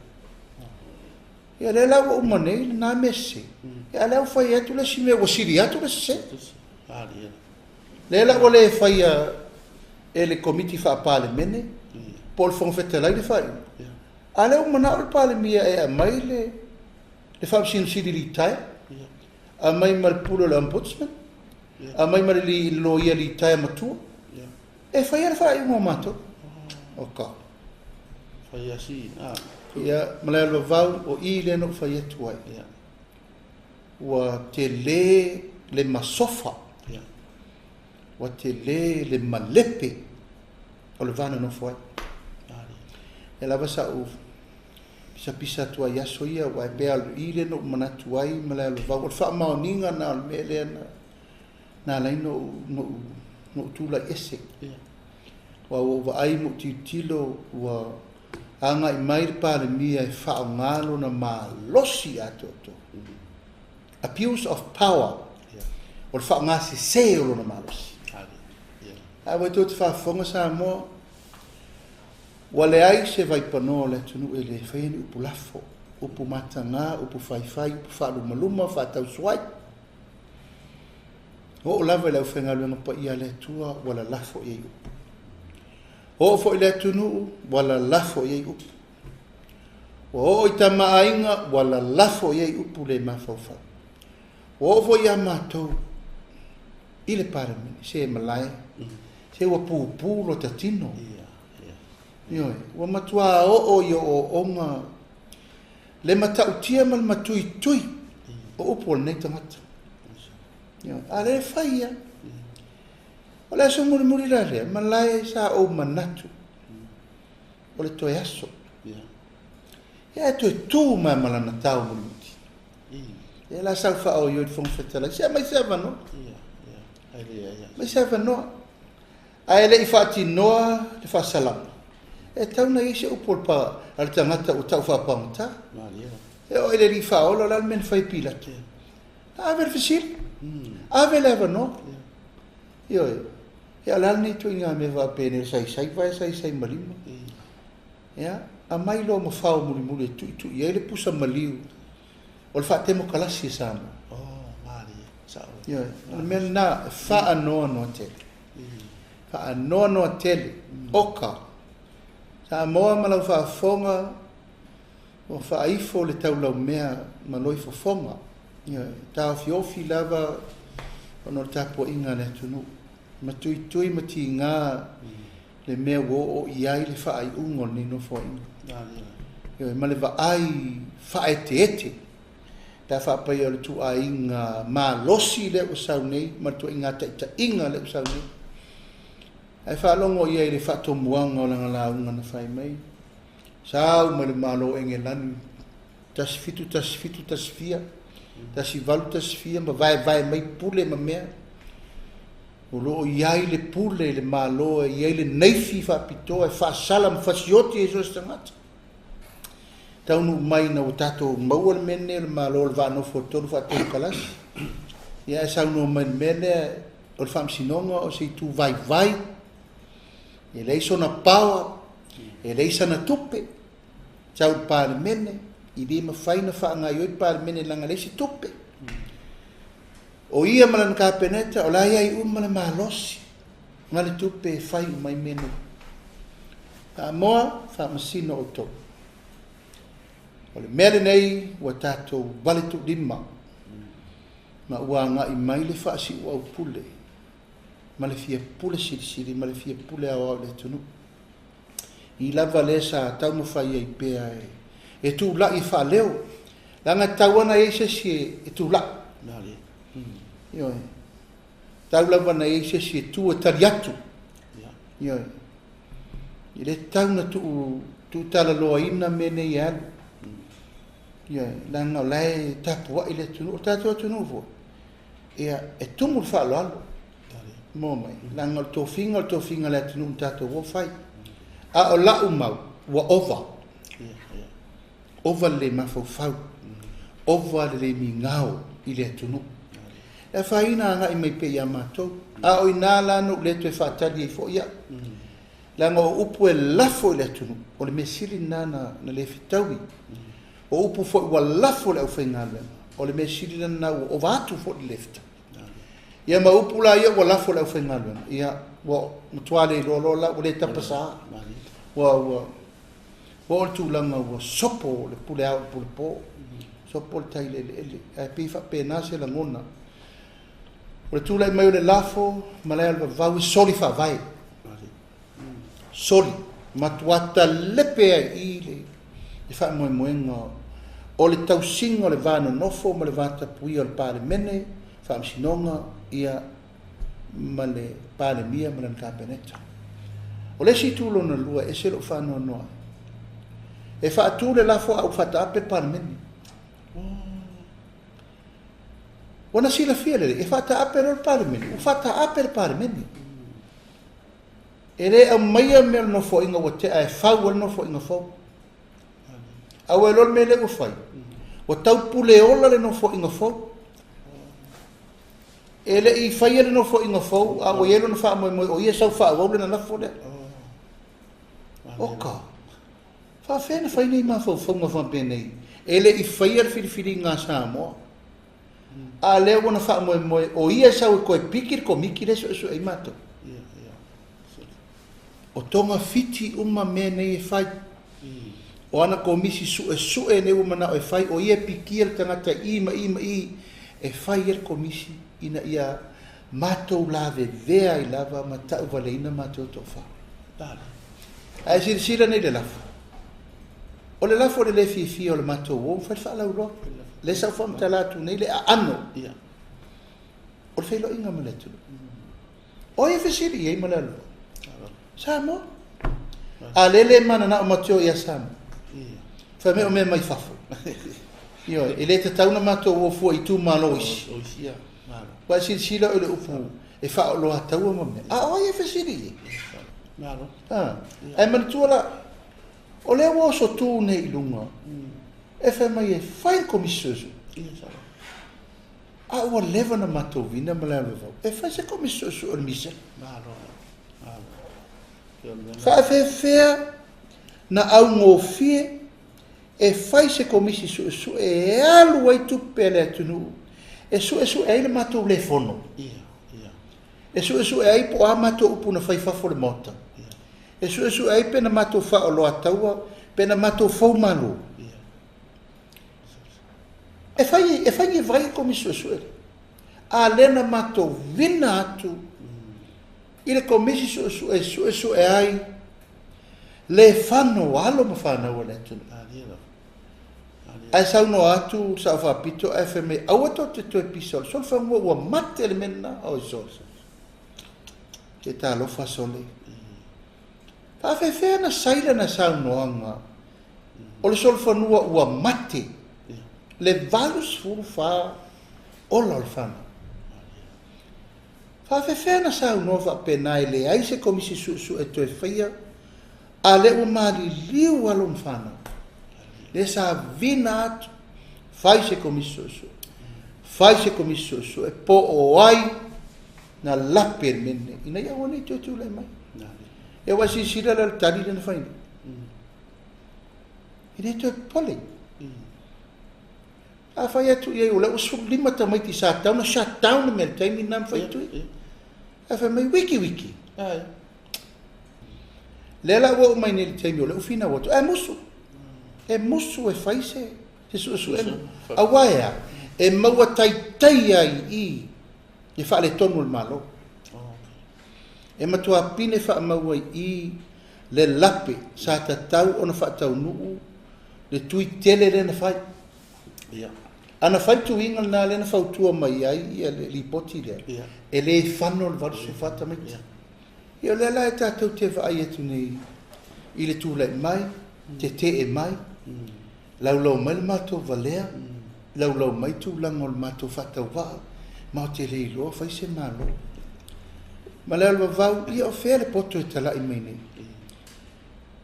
B: Ia lea la ua uma nei lena mea sese. Ia a o lea ua fai atu le isi mea ua sili atu le sese. Lea la ua le faia e le Komiti Faa-Palemene po o le Fofoga Fetalai le faaiuga. A o lea ua manao le Palemia e aumai le Faamasino Sili litaea, aumai ma le pule o le Ombudsman, aumai ma le loia litaea matua. E faia le faaiuga o matou. Oka.
A: Faia si.
B: Ia, Malaealavavau, o i lea na ou fai atu ai. Ua tele le masofa. Ua tele le malepe o le va na nofo ai. Ia lava sa ou pisapisa atu ai i aso ia, aua e pei lava o i lea na ou manatu ai, Malaealavavau, o le faamaoniga lena o le mea lea na Na ala ai ona ou tulai ese. Aua ua ou vaai ma ou tilotilo ua agai mai le Palemia e faaaoga lona malosi atoatoa. Abuse of power. O le faaaoga sese o lona malosi. Ae ua tou te faafofoga Samoa, ua leai se vaipanoa o le atunuu e le faia ni upu lafo, upu mataga, upu faifai, upu faalumaluma, faatausuai. Oo lava i le aufaigaluega paia a le Atua ua lalafo i ai upu. Oo foi i le atunuu ua lalafo i ai upu. Ua oo i tama aiga ua lalafo i ai upu le mafaufau. Ua oo foi ia matou i le Palemene, se malae, se ua pupu lota tino. Ioe, ua matua oo i ooooga le matautia ma le matuitui o upu a lenei tagata. A o lea e fai ia. O le aso mulimuli la lea, malae sa ou manatu o le toe aso. Ia ae toe tu mai ma lana tao mulimuli. Ia la sau faaoioi le Fofoga Fetalai, se aumai se avanoa. Aumai se avanoa. Ae le i faatinoa le faasalaga, e tatau ona i ai se upu a le tagata ua tau faapagota. E oo i le Alii Faaola, o le a le mea na fai e Pilato? Na ave le fesili, ave le avanoa. Ioe. Ia o le a lenei ituaiga mea faapenei, o le saisai vae, saisai ma lima. Ia, aumai loa mafao mulimuli e tuitui ai le pusa maliu o le faatemokalasi a Samoa. Ioe. O le mea lena e faanoanoa tele. Faanoanoa tele. Oka. Samoa ma lau faafofoga, ua faaifo le taulaumea ma loifofoga. Ioe. Taofiofi lava ona o le tapuaiga a le atunuu. Matuitui ma tiga le mea ua oo i ai le faaiuga o lenei Nofoaiga. Ioe, ma le vaai faaeteete pe a faapaia o le ituaiga malosi lea ua sau nei ma le ituaiga taitaiga lea ua sau nei. Ae faalogo i ai i le faatomuaga o lana lauga na fai mai, sau mai le Malo o Engelani 1717 14, 18 14 ma vaevae mai pule ma mea. O lo o i ai le pule i le Malo e i ai le naifi faapitoa e faasala ma fasioti ai so o se tagata. taunuu mai ina ua tatou maua le mea lenei o le Malo o le vaa nofo tolu faatemokalasi, ia ae saunoa mai i le mea lea o le Faamasinoga o se itu vaivai, e leai sona power, e leai sana tupe, sau i le Palemene, e le mafai ona faagaoioi le Palemene leaga e leai se tupe. O ia ma lana Kapeneta o la e i ai uma le malosi ma le tupe e fai uma ai mea nei. Samoa, faamasino outou. O le mea lenei ua tatou valetuulima ma ua agai mai le faasiuaupule ma le fia pule silisili ma le fia pule aoao i le atunuu. I lava lea sa taumafai ai pea e tulai e faaleo, leaga e tatau lava ona i ai se isi e tulai. Ioe. Tatau lava ona i ai se isi e tu e tali atu. Ioe. E le tatau ona tuutalaloaina mea nei e alu. Ioe. Leaga o la e tapuai le atunuu. O le tatou atunuu foi, ia, e tumu i le faaaloalo. Maua mai? Leaga o le tofiga o le tofiga a le atunuu na tatou o fai. A o lau mau, ua ova. Ova le le mafaufau, ova le le migao i le atunuu. E afaina agai mai pea ia matou. A o i ina la na ou le toe faatali ai foi au. Leaga o upu e lafo i le atunuu, o le mea sili lena na le fetaui. O upu foi ua lafo i le aufaigaluega, o le mea sili lena ua ova atu foi le le fetaui. Ia ma upu la ia ua lafo i le aufaigaluega, ia ua matua le iloa loa la, ua le tapasa. Ua Ua oo i le tulaga ua sopo le pule ao i le pule po, sopo le tai i le eleele, ae pei e faapena se lagona. O le tulai mai o le lafo ma le aluvavau e soli faavae, soli, matua talepe ai i i le faamoemoega o le tausiga o le va nonofo ma le va tapuia o le Palemene, Faamasinoga, ia ma le Palemia ma lana Kapeneta. O le isi itu lona lua e ese lou faanoanoa ai, e faatu le lafo a ua faataape le Palemene. Ua na silafia lelei, e faataape loa le Palemene, ua faataape le Palemene. E le aumaia mea o le Nofoaiga ua tea e fau ai le Nofoaiga fou. A ua iloa le mea lea ua fai, ua taupuleola le Nofoaiga fou. E le i faia le Nofoaiga fou, a ua i ai lona faamoemoe o ia e sau faaauau lana lafo lea. Oka! Faafefea ona fai nei mafaufauga faapenei? E le i faia le filifiliga a Samoa, a lea ua na faamoemoe o ia e sau e toe piki le Komiti lea e suesue ai matou. O togafiti uma mea nei e fai. O ana komisi suesue nei ua manao e fai, o ia e pikia le tagata i ma i ma i e fai ai le komisi ina ia matou lavevea ai lava ma tauvaleina matou toafa. Ae silasila nei i le lafo. O le lafo o le le fiafia o le matou o ma fai le faalauiloa. Lea sa ou faamatala atu nei le aano o le feiloaiga ma le atunuu. O ai e fesili i ai ma le alu? Samoa. A lea le mananao matou ia Samoa. Fai mai o mea mai fafo. Ioe, e le tatau ona matou o fua i itumalo isi. Ua e silasila oe i le upu e faaoloataua ma mea. A o ai e fesili i ai? Ae manatua la, o lea ua oso tu nei i luga, e fai mai e fai le Komisi Suesue. A ua leva ona matou vina ma le aluavau e fai se komisi suesue o le misela. Faafefea na augofie e fai se komisi suesue e alu ai tupe a le atunuu e suesue ai le matou le fono, e suesue ai po o a matou upu na fai i fafo o le Maota, e suesue ai pe na matou faaoloataua, pe na matou foumalo. E fai, e fai ni vai komisi suesue lea. A lea na matou vina atu i le komisi suesue e suesue ai le fano o alo ma fanau a le atunuu. Ae saunoa atu le Sao Faapito ae fai mai, aua tou te toe pisa o le solofanua ua mate le mea lena. Oi sole. Se talofa sole. Faafefea na sai lana saunoaga o le solofanua ua mate le 84 ola o le fanau? Faafefea na saunoa faapena e leai se komisi suesue e toe faia, a lea ua maliliu alo ma fanau? Lea sa vina atu, fai se komisi suesue, fai se komisi suesue, po o ai na lape le mea lenei, ina ia aua ne i toe tulai mai. Ia ua silasila la i le tali lea na fai nei. E le toe popole. A fai atu i ai o lea ua 15 tamaiti sa tatau ona shut down le mea i le taimi lena ma fai atu i. Ae fai mai wiki wiki. Lea la ua oo mai nei i le taimi o lea ua finau atu, ae musu. E musu e fai se suesuega. Aua e a? E maua taitai ai i i le faaletonu o le Malo. E matua pine faamau ai i le lape sa tatau ona faataunuu le tui tele lea na fai. A na fai le tuiga lena lea na fautua mai ai le lipoti lea, e le fano le 84 tamaiti. Ia o lea la e tatou te vaai atu nei i le tulai mai, tetee mai, laulau mai le matou valea, laulau mai tulaga o le matou faatauvaa, ma ou te le iloa fai se Malo. Ma le aluavavau, ia o fea le poto e talai mai nei?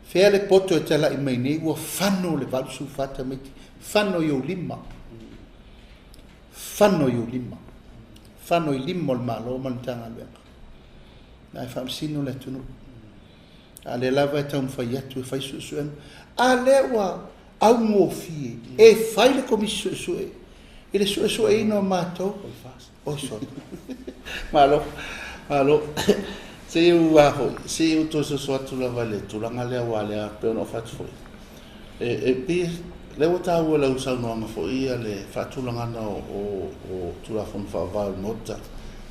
B: Fea le poto e talai mai nei ua fano le 84 tamaiti, fano i ou lima, fano i ou lima, fano i lima o le Malo ma le Matagaluega. Na e faamasino le atunuu. A lea lava e taumafai atu e fai suesuega. A lea ua augofie e fai le Komisi Suesue i le suesueina o matou. Oi sole.
A: Malo, malo. Se i ou a foi, se i ou toe soso atu lava i le tulaga lea aua lea pei ona ou fai atu foi. E pei lea ua taua i lau saunoaga foi ia le faatulagaga o Tulafono Faavae o le Maota.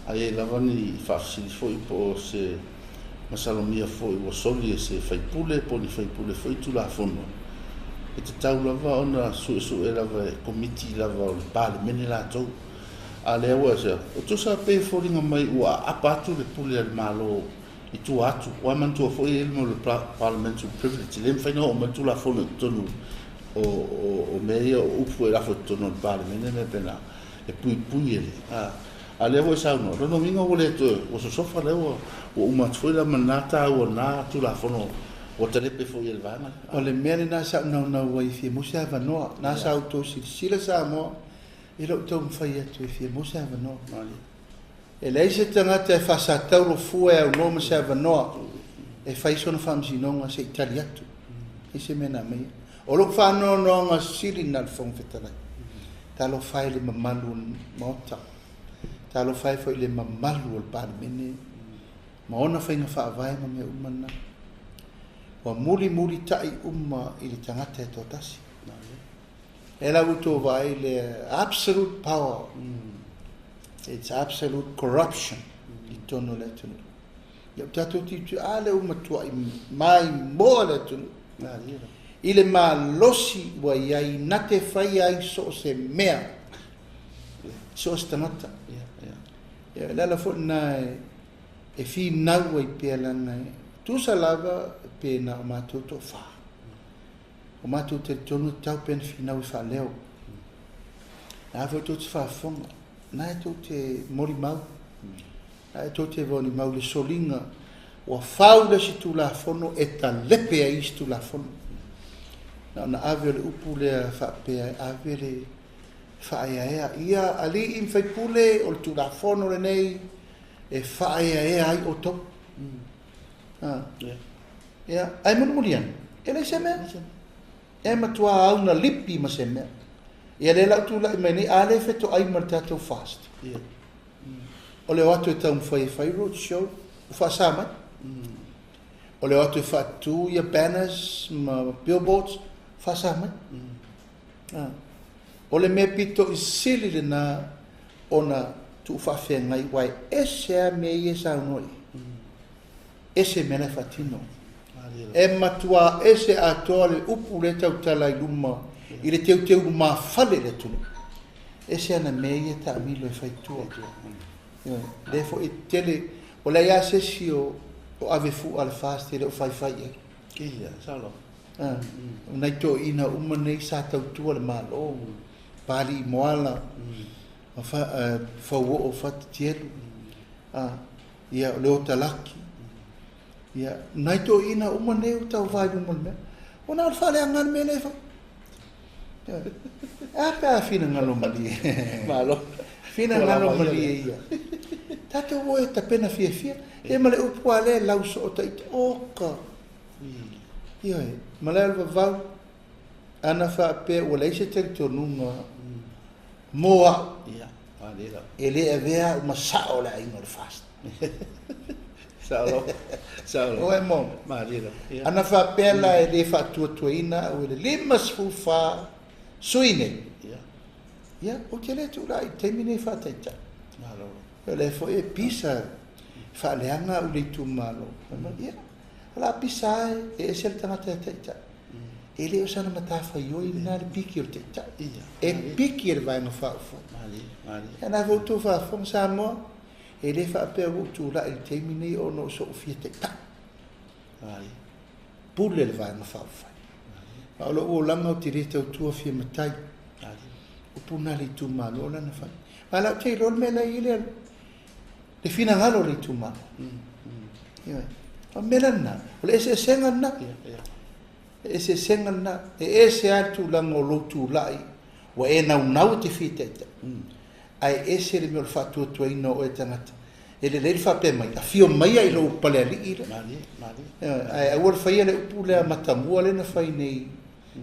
A: A i ai lava ni faafesili foi po o se masalomia foi ua soli e se sui usufono po o ni sui usufono foi Tulafono, e tatau lava ona suesue lava e Komiti lava o le Palemene latou. A lea ua e tusa pei e foliga mai ua aapa atu le pule a le Malo i tua atu. Aua manatua foi e i ai le mea o le Parliamentary Privilege, e le mafai ona oo mai le Tulafono i totonu o mea ia o upu e lafo i totonu o le Palemene mea faapena, e puipui e le. A lea ua e saunoa, o lona uiga ua le toe, ua sosofa lea ua uma atu foi la ma lena taua o lena Tulafono ua talepe foi e le vaega lea.
B: O le mea lena sa ou naunau ai e fia maua se avanoa. Na sa outou silasila Samoa i lou taumafai atu e fia maua se avanoa. E leai se tagata e faasataulo fua e aunoa ma se avanoa e fai sona faamasinoga se i tali atu. E leai se mea na aumaia. O lou faanoanoaga sili lena i le Fofoga Fetalai. Talofa e i le mamalu o le Maota. Talofa e foi i le mamalu o le Palemene ma ona faiga faavae ma mea uma na. Ua mulimulitai uma i le tagata e toatasi. E la ua outou vaai le absolute power, it's absolute corruption i totonu o le atunuu. Ia ua tatou tilotilo, a lea ua matuai maimoa le atunuu i le malosi ua i ai na te faia ai so o se mea, so o se tagata. Ia, o le ala foi lena e finau ai pea leaga e tusa lava pe na o matou toafa. O matou talitonu e tatau pea ona finau e faaleo. Na foi tou te faafofoga, na e tou te molimau, na e tou te molimau i le soliga ua fau le isi Tulafono e talepe ai isi Tulafono. Na ona ave o le upu lea faapea e ave le faaeaea. Ia alii ma faipule o le Tulafono lenei e faaeaea ai outou. Ia, ae mulimuli ane, e leai se mea. E matua auna lipi ma se mea. Ia lea la ua tulai mai nei, a lea e fetoai ma le tatou FAST. O le o atu e taumafai e fai road show, ua faasa mai. O le o atu e faatu ia banners ma billboards, faasa mai. O le mea pito i sili lena ona tuufaafeagai, aua e ese lava mea ia e saunoa i ai. Ese mea la e faatino. E matua ese atoa le upu lea e tautala i luma i le teuteu lumafale i le atunuu. Ese ana mea ia e taamilo e fai i tua. Lea foi e tele, ua leai lava se isi o ave fua a le FAST e le o faifai i ai. O nai toeaiina uma nei sa tautua le Malo, Papalii Moala, Fauoo Fatitielu, Ia, o Leota Laki, ia, nai toeaiina uma nei ua tauva i luma o le mea. Ua na o le faaleaga lava le mea lea e fai. Ioe. E a pe a finagalo malie.
A: Malo.
B: Finagalo malie ia. Tatou o e tapena fiafia. E ma le upu a lea lau soo ta ita. Oka. Ioe. Malae o le Vavau, ana faapea ua leai se talitonuga mo au. E le avea au ma sao o le aiga o le FAST.
A: Sao lava. Sao lava.
B: Oe mo.
A: Malie lava. Ia.
B: Ana faapea la e le faatuatuaina au e le 54 sui nei.
A: Ia.
B: Ia, ou te le tulai i le taimi nei faataitai.
A: Malo.
B: O lea foi e pisa, faaleaga au i le itumalo. Ia, o le a pisa lava e ese le tagata e taitai. E le o sana matafaioi lena le piki o le taitai. E piki e le Vaega Faaupufai. Ia, na foi outou faafofoga Samoa, e le faapea ua ou tulai i le taimi nei ona o so'u fia taitai. Pule le Vaega Faaupufai. Ma o lo'u olaga ou te le tautua fia matai. Upu lena a le itumalo lana fai. Ma la ou te iloa le mea la e i ai le finagalo o le itumalo. Ioe. O le mea la lena, o le eseesega lena. Le eseesega lena. E ese lava le tulaga o lou tulai ua e naunau e te fia taitai. Ae ese le mea o le faatuatuaina o oe tagata. E lelei le faapea mai, afio maia i lou palealii lea. Ae aua le faia le upu lea matamua lea na fai nei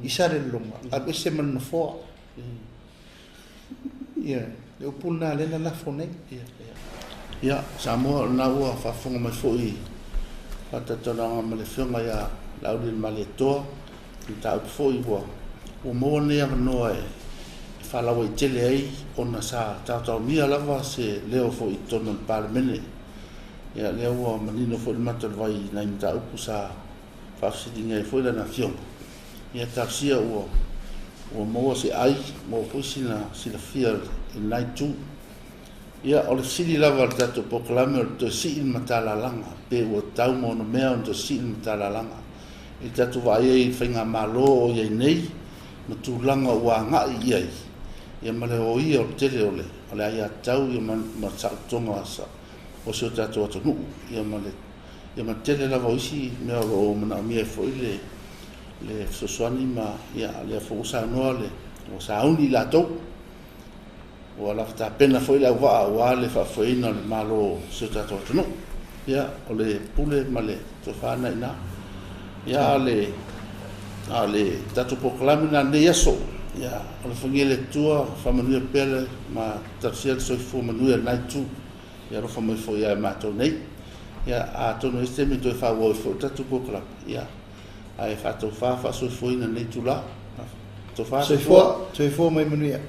B: i Salelologa, alu ese ma le nofoa. Ia, le upu lena lea na lafo nei.
A: Ia, Samoa, o lena ua faafofoga mai foi i faatalatalanoaga ma le Afioga ia Laaulialemalietoa, mataupu foi ua maua lenei avanoa e faalauaitele ai ona sa taotaomia lava se leo foi i totonu o le Palemene. Ia, lea ua manino foi le mata o le vai i nai mataupu sa faafesiligia ai foi lana afioga. Ia, talosia ua maua se ai, maua foi sina silafia i lena itu. Ia, o le fesili lava a le tatou polokalame o le toe sii le matalalaga, pe ua tau ma ono mea ona toe sii le matalalaga. I le tatou vaai ai i le faigamalo o i ai nei ma tulaga ua agai i ai, ia ma le oia o le tele o le o le aiatatau ia ma ma saolotoga o si o tatou atunuu, ia ma le ia ma le tele lava o isi mea o lo o manaomia ai foi le le fesoasoani ma ia lea foi ua saunoa le ua sauni i latou. Ua lava tapena foi le auvaa aua le faafoeina o le Malo o si o tatou atunuu. Ia, o le pule ma le tofa lena i ina. Ia, a o le, a o le tatou polokalame lena i lenei aso. Ia, alofagia e le Atua, faamanuia pea le, ma talosia le soifua manuia i lena itu. Ia alofa mai foi ia i matou nei. Ia, atonu e i ai se taimi e toe faaauau ai foi le tatou polokalame. Ia, ae faataufa faasoifuaina i lenei itula. Tofa
B: soifua. Soifua mai manuia.